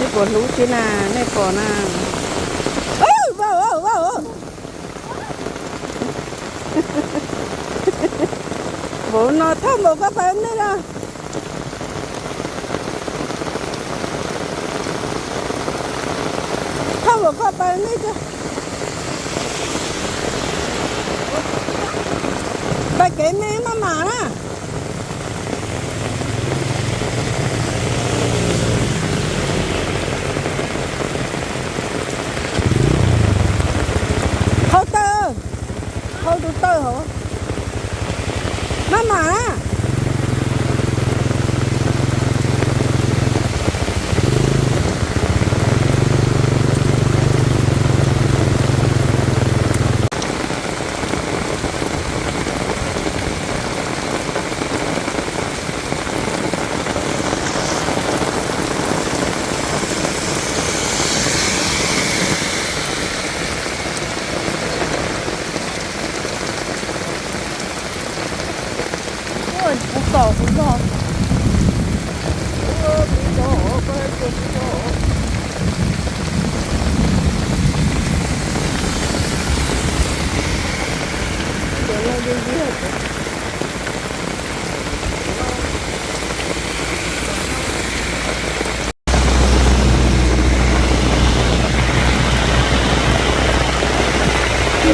Nej puas hlub thiab na, nej pom na. Npaum no thauj npaum koj pas nej na. Thauj npaum koj pas nej. Pas kev me maj mam na. Thauj taw, thauj tus taw hauv. Maj mam na. Kuv tom kuv los.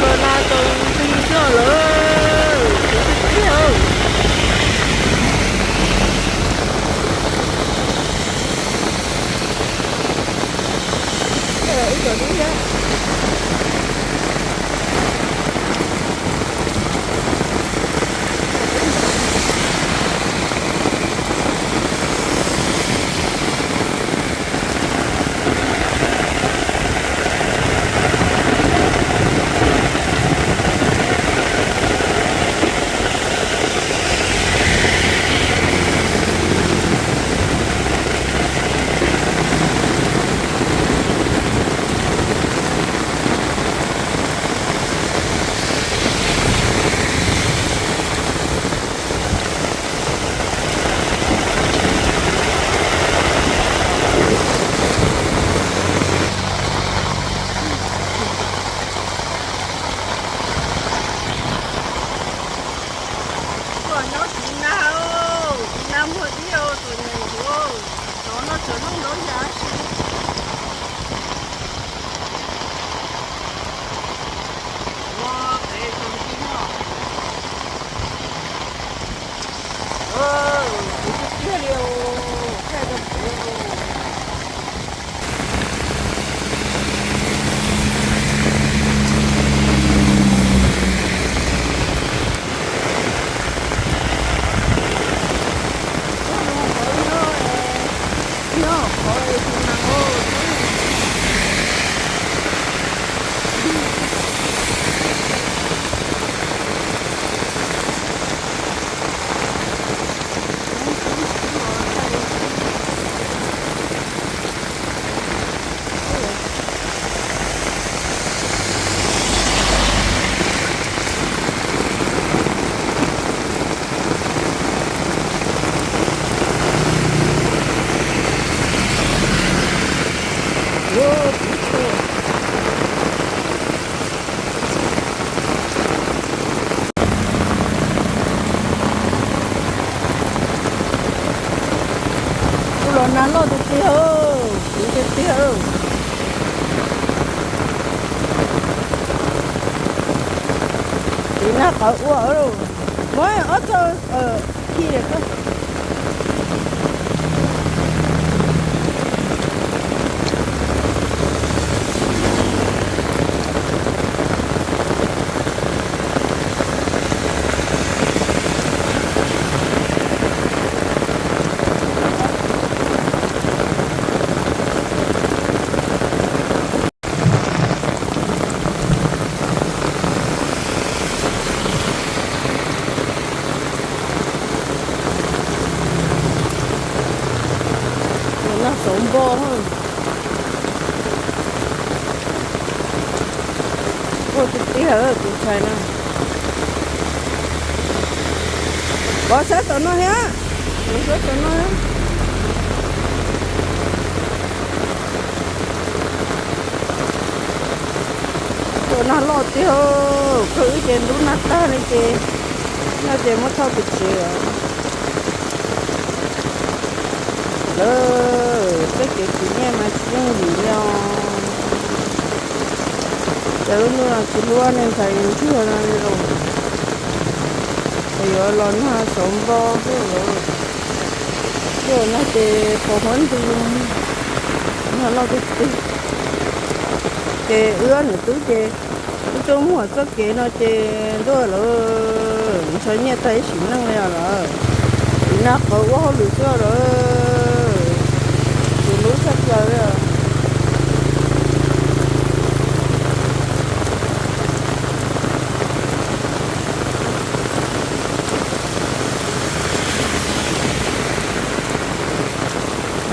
Los na tau ntxim zog lawm, kuv twb tiag. Tuaj nyob txiv nag, txiv nag muag dib, tuaj nyeem nkuav, cov no tseem noj ntau yam si. Ua, pem tseem tsis noj. Kuv twb tiag li, thaij rau pem. Kuv los nag loj tiag tiag, kuv tiag tiag. Txiv nag qawv ua, muab ob txoj khi. Nag xauv npo. Ua tiag tiag tus ntxhais no. Pov sab tom no thiab, pov sab tom no thiab. Nag loj tiag, koj wb ces ntub nag tag li ces, no ces muab thauj pem tsev os. Lawv txoj kev khwv nyiaj mas tsis yooj yim li os. Ces lub ntuj no tsis hlub nej ntxhais ntsuag no li los, es yuav los nag xauv npo xwb lawm. Tuaj nag ces pos huab ntug, nag loj tiag tiag. Ces wb ob niam tub ces wb tuaj muaj txoj kev no ces ntuj lawm, ntshaw nyiaj tag ib sim neej li os lawm. Tiv nag qawv ua hauj lwm xwb lawm, tsis hlub tshaj plaws li.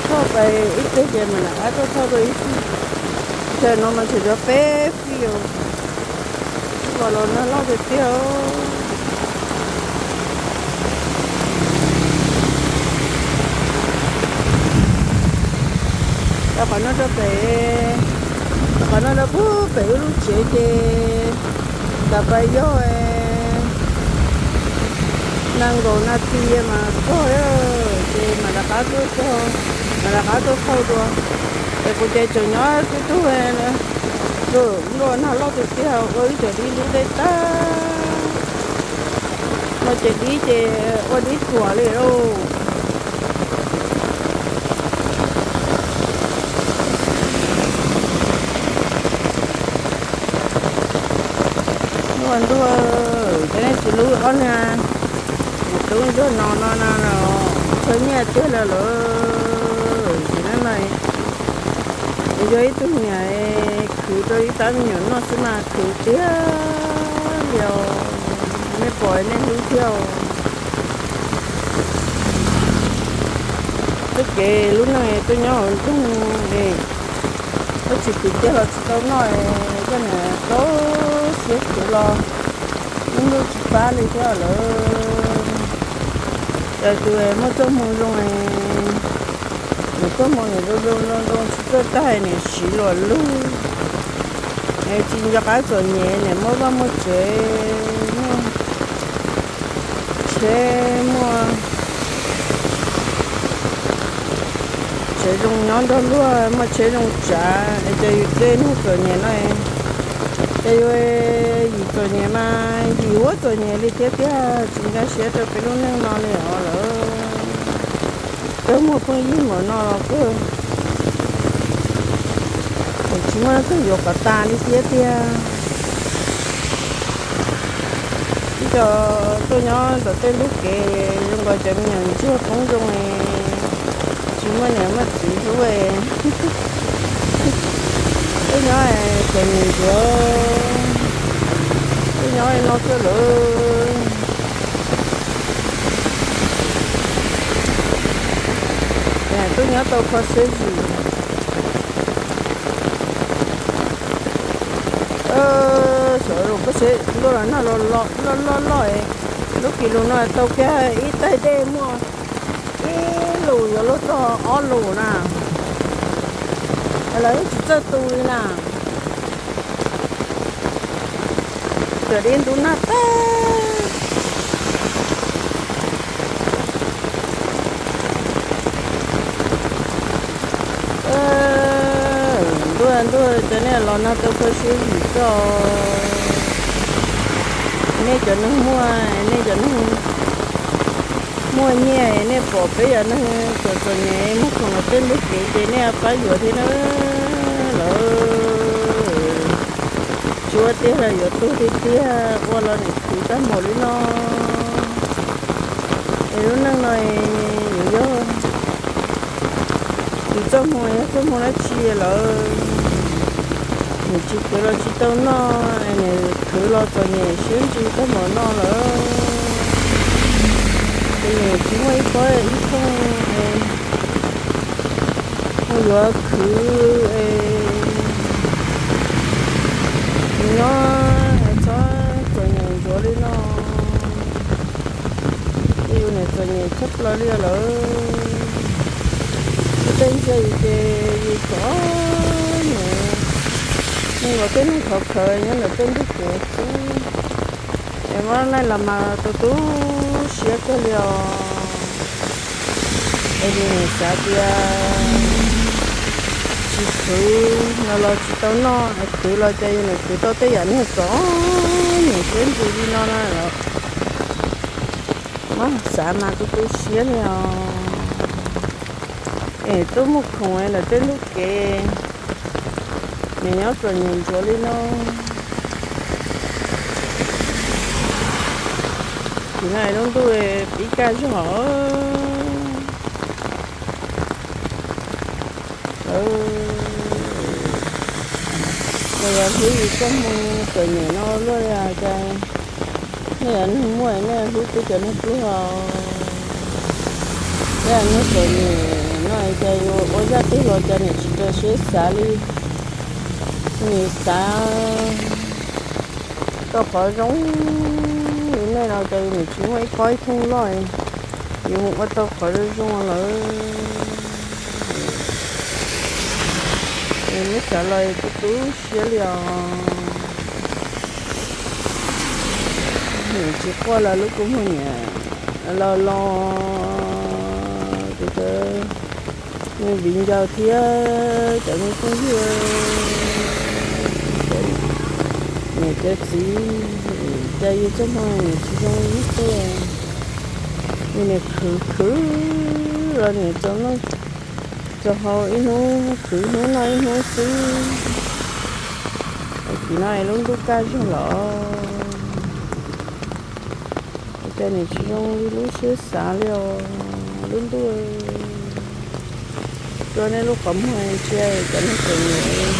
Thauj pais ib teg ces mam rov qab tuaj thauj dua ib fij. Tam no mas tseem yuav peb fij os. Los los nag loj tiag tiag. Rau qhov no rau pem, rau qhov no rau pem wb lub tsev ces ntas pas yog nees nkaum nas this mas txog, ces mam rov qab tuaj txog, mam rov qab tuaj thauj dua. Es kuv ces tseem nyob tub tug, ntuj nag loj tiag tiag ua wb cov dib hlub dej tag. No ces dib ces ua dib tuam li lauj. Ntuj, ntuj, ces nej tsis hlub ob niag niam tub ntsuag no no na, ntshaw nyiaj tiag li lawm. Ces no yog ib tug niam khwv rau ib pab me nyuam noj xwb mas khwv tiag li os. Nej pom nej hlub thiab os. Txoj kev lub neej tuaj nyob hauv nroog es, koj tsis khwv tiag los tsis tau noj, koj niam rau siab khwv los ib ntuj tsis pab li thiab lawm. Ces tus muaj txoj hmoo zoo, nws txoj hmoo nws zoo zoo zoo zoo tsis txawj tag nws siv luam lug, tsis nco qab txom nyem, nws muaj vaj muaj tsev, muaj tsheb, muaj tsev zoo nyob nrog luag, muaj tsheb zoo tsav, es ces yus tej niag txom nyem no, ces yus yim txom nyem mas yim huab txom nyem li thiab tiag, tsis nkag siab rau peb lub neej no li os lawm. Kawg muaj phooj ywg npaum no los kawg tsis muaj leej twg yuav kom tas li thiab tiag. Ib co tuaj nyob tom tej ntug kev zoo nkaus cov me nyuam ntsuag poob zoo, tsis muaj niam muaj txiv hlub, tuaj nyob txom nyem ntsuav, tuaj nyob no xwb lawm. Tuaj nyob tau kho siab zim. Xyov koj saib ntuj los nag loj loj loj, lub kis lus no tau kiag ib taig dej muaj ib lus yuav luag txog ob lus na. Lawv yeej tsis txawj tu li na. Cov dib ntub nag tag. Ntuj, ntuj, cov nej los nag tau kho siab zim xwb os. Nej cov neeg muaj, nej cov neeg muaj nyiaj, nej pom peb cov neeg txom txom nyem muag khoom los tej ntug kev ces nej pab yuav thiab na lawm. Tsis ua tiag los yuav tuag tiag tiag, ua los nim khwv tag npaum li no. Es lub neej no yus yog, yus txoj hmoo yog txoj hmoo dab tsi lawm, nim tsis khwv los tsis tau noj, nim khwv los txom nyem siab ntsws tag npaum no lawm. Ces nim tsis muaj ib pob ib thooj mus yuav khwv es nyob es txhob txom nyem ntsuav li no. Yus nim txom nyem tshaj plaws li lawm. Tej ntsia yus ces yus txom nyem. Los tej neeg khov khaws nyob ntawm tej ntug kev xwb, es muab laij los mas tu tu siab kawg li os. Es nws xav tias tsis khwv no los tsis tau noj, khwv los ces yus nim khwv tau tej yam niag txom nyem siab ntsws li no na los muab xav mas tu tu siab li os. Es tuaj muag khoom ntawm tej ntug kev, nim nyob txom nyem ntsuav li no. Tsis no lub ntuj pib kaj zog. Lawv yog hlub yus txoj hmoo txom nyem no luaj li cas. Nej yog neeg muaj nej hlub peb cov neeg pluag. Tej neeg txom nyem no cas yuav ua zaj twg los cas nim tsis raws siab xav li. Nim xav tau qhov zoo li nej no cas nim tsis muaj ib pob ib thooj loj, yuav mus ua tau qhov zoo zoo lawm. Muab xav los tu tu siab li os. Nim tsis quaj los lub kua muag niam los los kuv cov me viv ncaus thiab cov me phooj ywg, niam cov txiv, cas yus txoj hmoo nim tsis zoo li ib tug. Yus nim khwv khwv los nim txaus noj txaus haus ib hnub, khwv ib hnub noj ib hnub xwb. Tam sim no lub ntuj kaj zog los, cas nim tsis zoo li lub siab xav li os. Lub ntuj, rua nej lub qhov muag ntsia cov neeg txom nyem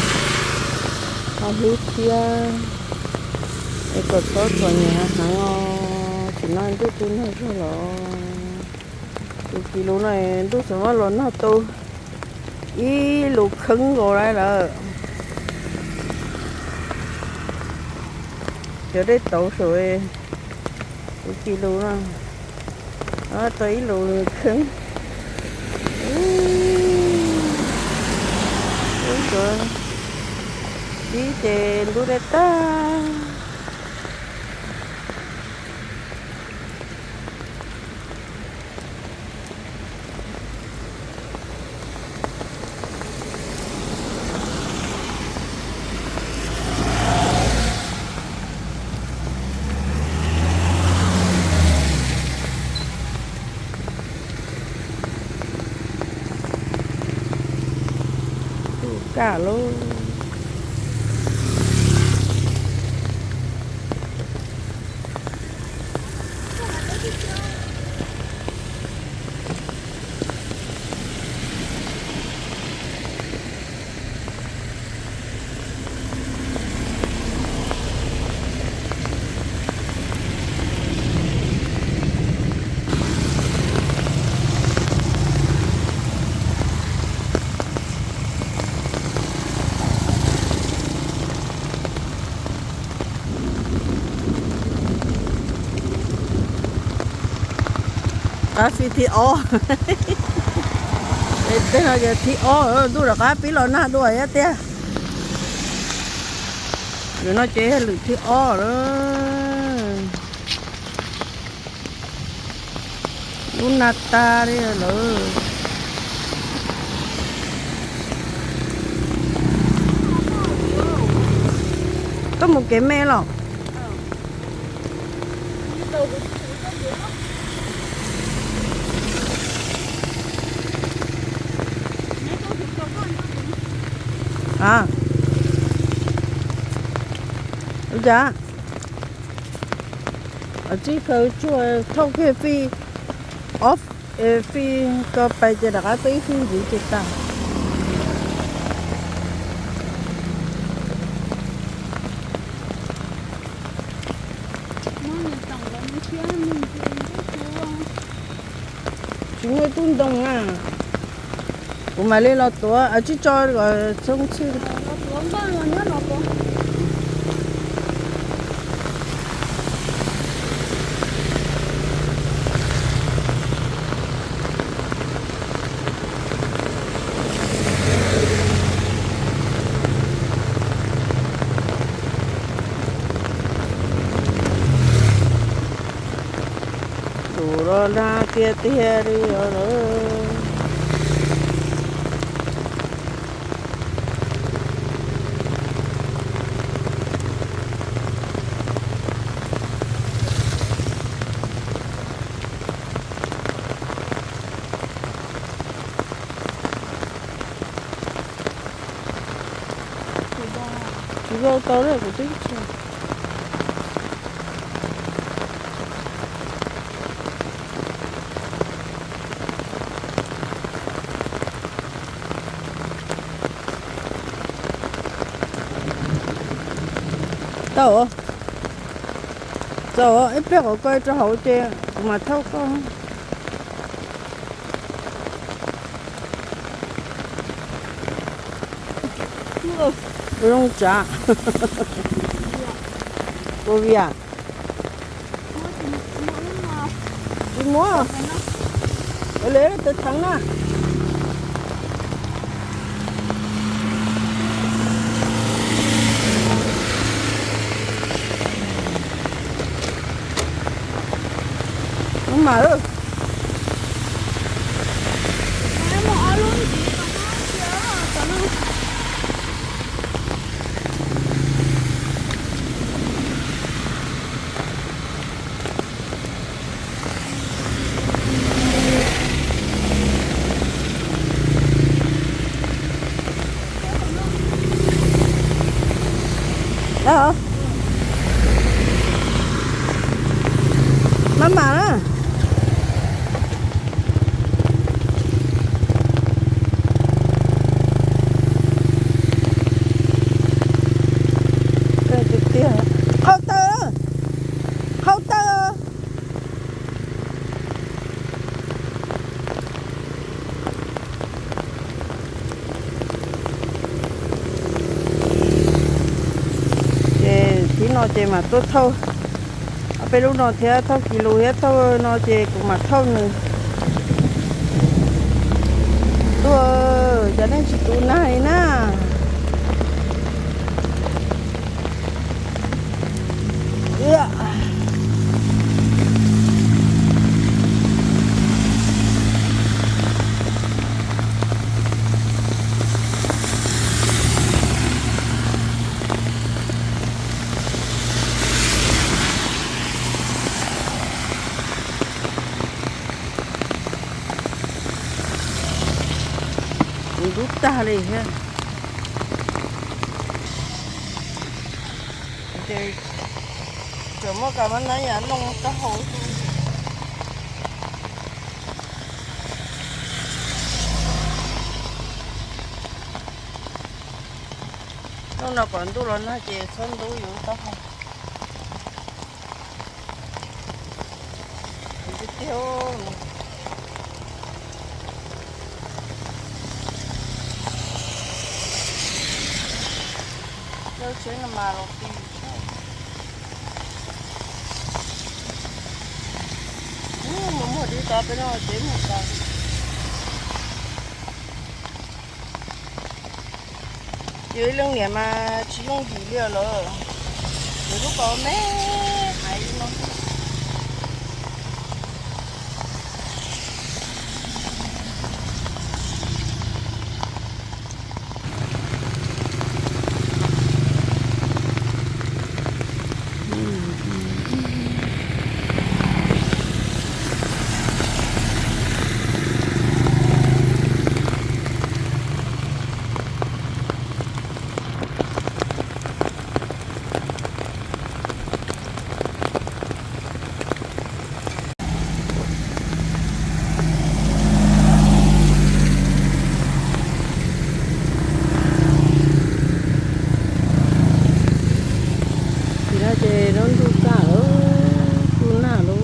ho hlub thiab, es kom txhob txom nyem heev os. Tam sim no ntuj tu nag zog los, tus kis lus no ntuj xav muab los nag tu ib lus kheeb nkaus lawm. Cov dej tauv saum tus kis lus no tau ib lus kheeb. Ub, ib ces ntub dej tag. Tus kaj lub Qab fij thib ob. Tej no ces thib ob, ntuj rov qab pib los nag dua thiab tiag. Lwm no ces yog lwm thib ob lawm. Lub nag tag li lawm. Koj mus kev me los? A, ua cas? Tsis khaws tsuag thauj kiag fij, ob, fij ko pais ces rov qab tuaj ib fij ntxiv ces tag. Tsis muaj ib tug ntoo na. Kuv mam li los tuav, tsib tso kom txhob txhwj. Los nag tiag tiag li os lawm. Tsis zoo tau li kuv twb tsis. Tau, txaus ib pliag kom koj rau hauv ces kuv mam thauj koj. Zoo tsav. Ua via. Tsis muab. Ua le tus theev na. Ub mas. Maj mam na. Qhau taw, qhau taw. Ces tib no ces mam tuaj thauj ob peb lub no thiab, thauj kis lus thiab thauj no ces kuv mam thauj nws. Tuaj, cov neeg tsis tu nag li na. Kuv ntub tag li thiab. Ces tseem muaj kav mab nab yam noj taub hau xwb. Hnub no kom ntuj los nag ces txhob ntub yus taub hau. Tiag tiag. Lawv tsheb no mas los ti tshaj. Mus muag dib tod peb no ces mus tod. Yus ib leej niam mas tsis yooj yim li lawm. Yus lub kaus me hais li no. Ces no ces lub ntuj tag lawm, tu nag lawm.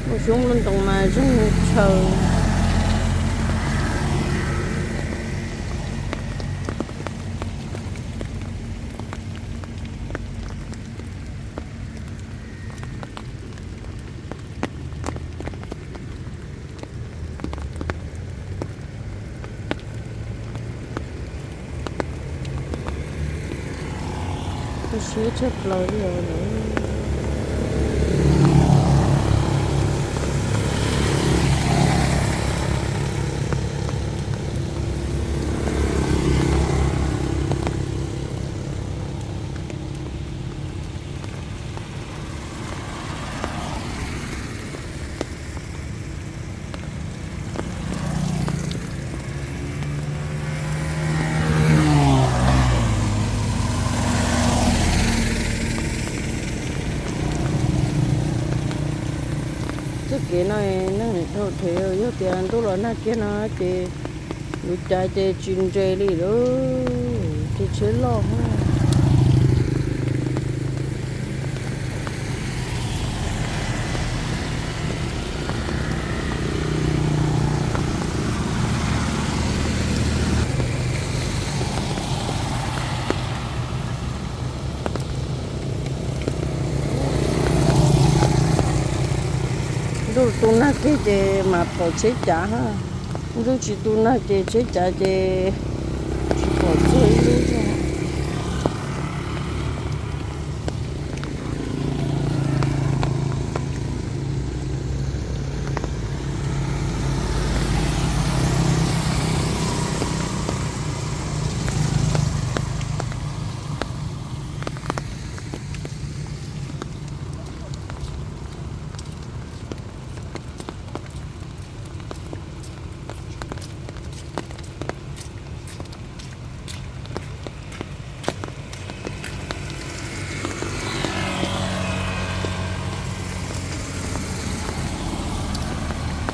Ua xyoob lub ntoo mas zeeg tshaw. Siab tshaj plaws li os. Txoj kev no neeg dhau dhev, yog tias ntuj los nag kiag no ces yuav cav ces tsis nres li lawm, ces tsheb loj. Ntuj tu nag kiag ces mas pom tsheb cav, ntuj tsis tu nag ces tsheb cav ces tsis pom txog ib lub.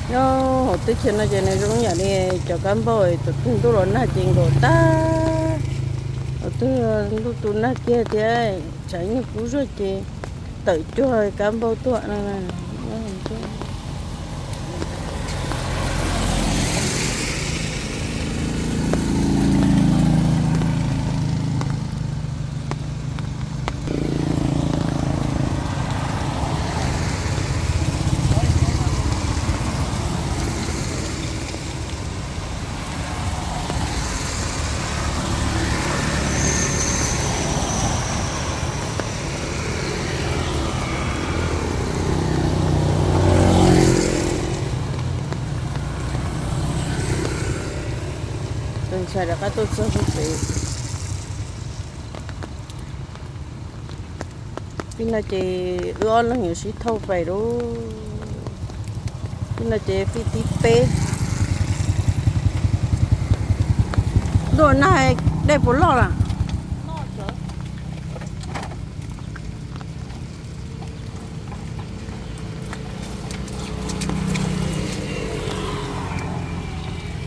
Nyob hauv teb chaws no ces nws zoo yam li cov kab npauj, thaum twg ntuj los nag ces nkaum tag, thaum twg ntuj tu nag kiag thiab tshav ntuj kub zog ces tawm cuag kab npauj tuaj no. Tus ntxhais rov qab tuaj txog hauv pem. Pib no ces wb ob leeg yuav sib thauj pais lauj. Pib no ces fij tib peb. Ntuj nag dej puas loj lawm?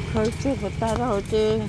Khaws tsuag puas tag rau hauv ces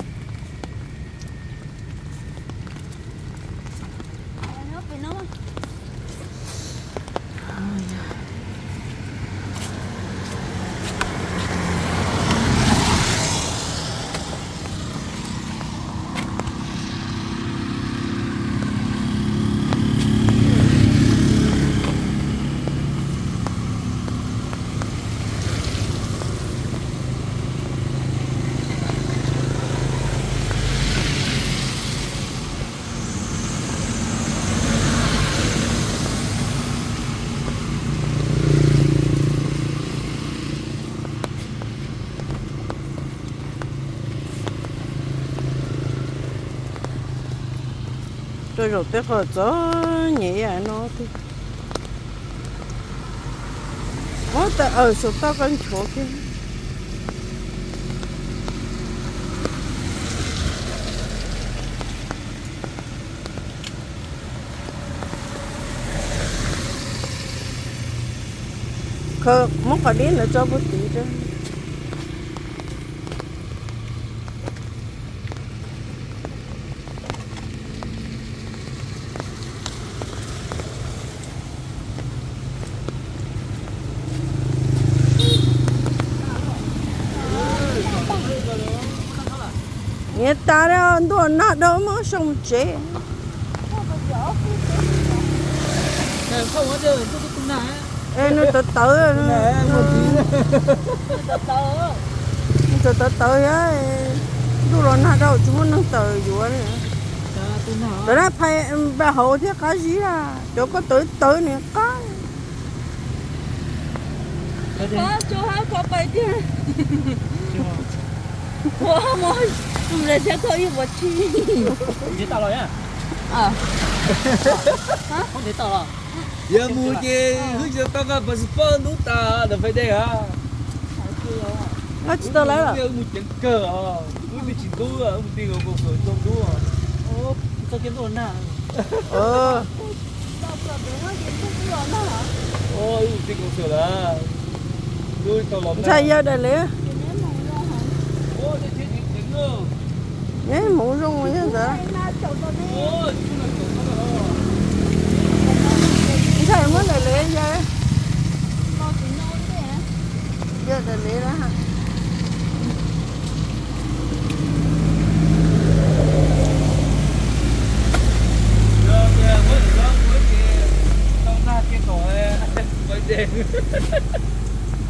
Rau zaum peb qhov txom nyem ib yam no tiag. Muab tas aws saum toj koj nchuav kiag. Khaws muab qhov dib ntawd tso puag tid. Niam tas li ntuj nag dhau muab sau mus tsev. Es nws tawv tawv, nws tawv tawv thiab, ntuj los nag dhau tsis muaj neeg tawm yuav li. Cov dab phais npaj hauv thiab qab zib a, cov koj tawv tawv nws qab. Koj tso hab koj pais tiag. Ua mog, mus lawm thiab koj ib vuag tsi. Yog mus ces hwb tsis tau nqa passport ntub tas ntawm fais dej a. Nqa tsis tau lawm. Wb mus ceev kawg os, wb twb tsis ntub, wb mus ti nkaus kaus xwm tsaus ntuj. Txog kiag ntuj los nag. Wb mus ti kaus xwm lawm. Ntshai yawg daim lev. Neb hmoov zoo yawg ntawd. Ntshai muab daim lev yawg. Yawg daim lev na.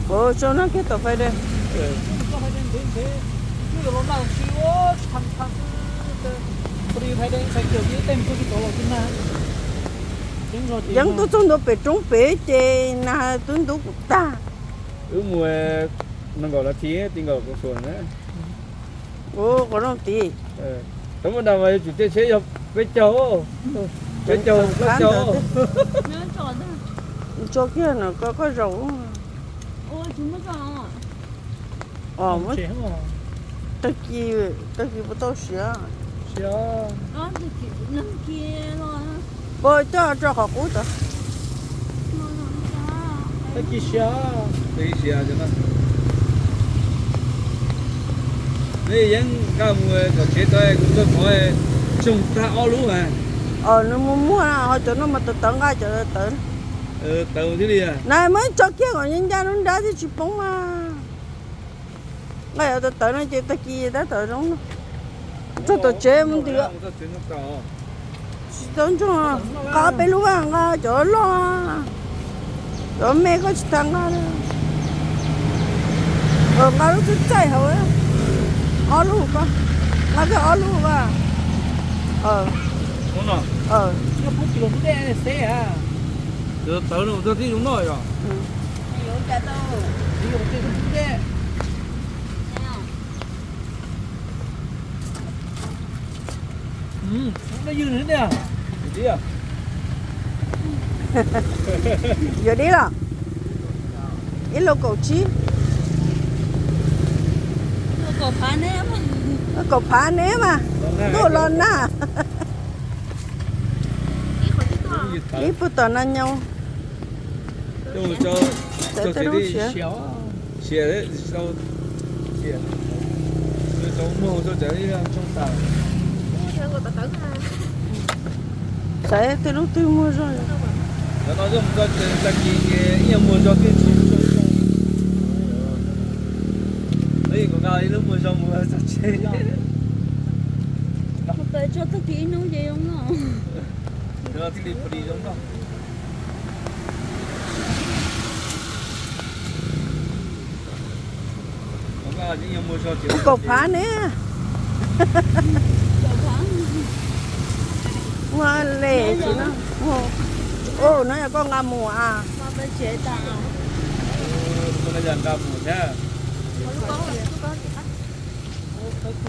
Kuv tso nag kiag tom fais dej. Yeeb tuaj txog ntua pem roob pem ces nag twb ntub kuv tag. Wb mus nees nkaum nas this ti nkaum kaus xwm na. Ua qhov rooj tid. Tau muaj dag mas yuav tsum caij tsheb yog peb caug, peb caug plaub caug. Tso kiag no koj zaum. Tag kis, tag kis puas tau siav? Puas coj rau qhov qub tod? Tag kis siav. Neb yeej nqa mus tom tsev tod, kuv txog qhov tsoog tag ob lub mas. Nws muaj muaj ho cov no mas tawv tawv, nqa cov tawv. Tawv thiab li. Na muab tso kiag kom ncaj ncaj lub nrab thiaj tsis poob mas. Nqa cov tawv tawv no ces tag kis tab tom zoo no. Txog tom tsev mus ntim. Tsis tau ntsoog, nqa peb lub, nqa cov loj, cov me koj tsis tas nqa. Nqa lub txaij txaij hauv, ob lub ko, nqa kiag ob lub ko. Yuav dib los? Ib lus kaum tsib. Kaum phav neb mas, ntuj los nag. Ib puag tom no nyob. Txawm teb lub siav. Xaiv tej lub twg muag zog. Tag kis ib nyuag muag zog twb tsis zoo. Kuv nqa ib lub muag zog mus txog tsev. Tso tag kis ib hnub ces zoo no. Thiaj li pom zoo no. Kaum phav ne. Muaj le tsis no. Ua no yog koj nqa mus a.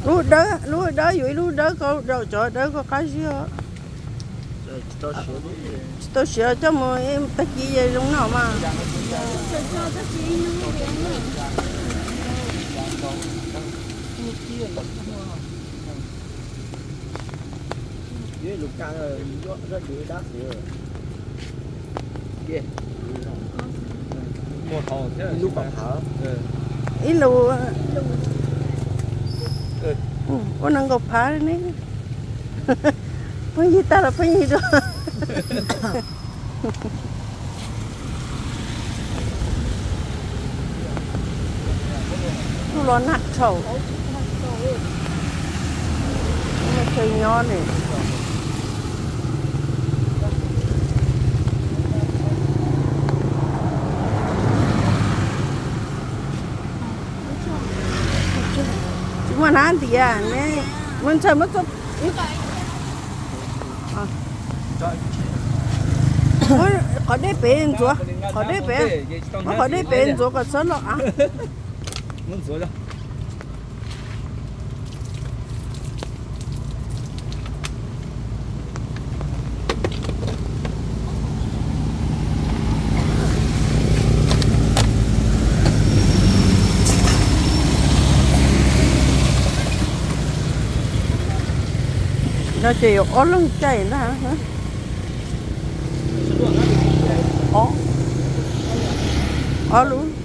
Lub dawb, lub dawb yuav ib lub dawb, koj daus cov dawb koj qab zib os. Tsis tau siav, coj mus tag kis zoo noj mas. Ib lus, ua nees nkaum phav ne. Pheej yig tag los pheej yig rau. Ntuj los nag rhaum, chaw nyob ne. Tsis muaj hnab ntiav ne, muaj ntshai muab txoj. Muab qhov deb pem ntxuav, qhov deb pem, muab qhov deb pem ntxuav kom txhob loj av. No ces yuav ob leeg caij ntag. Ob lub.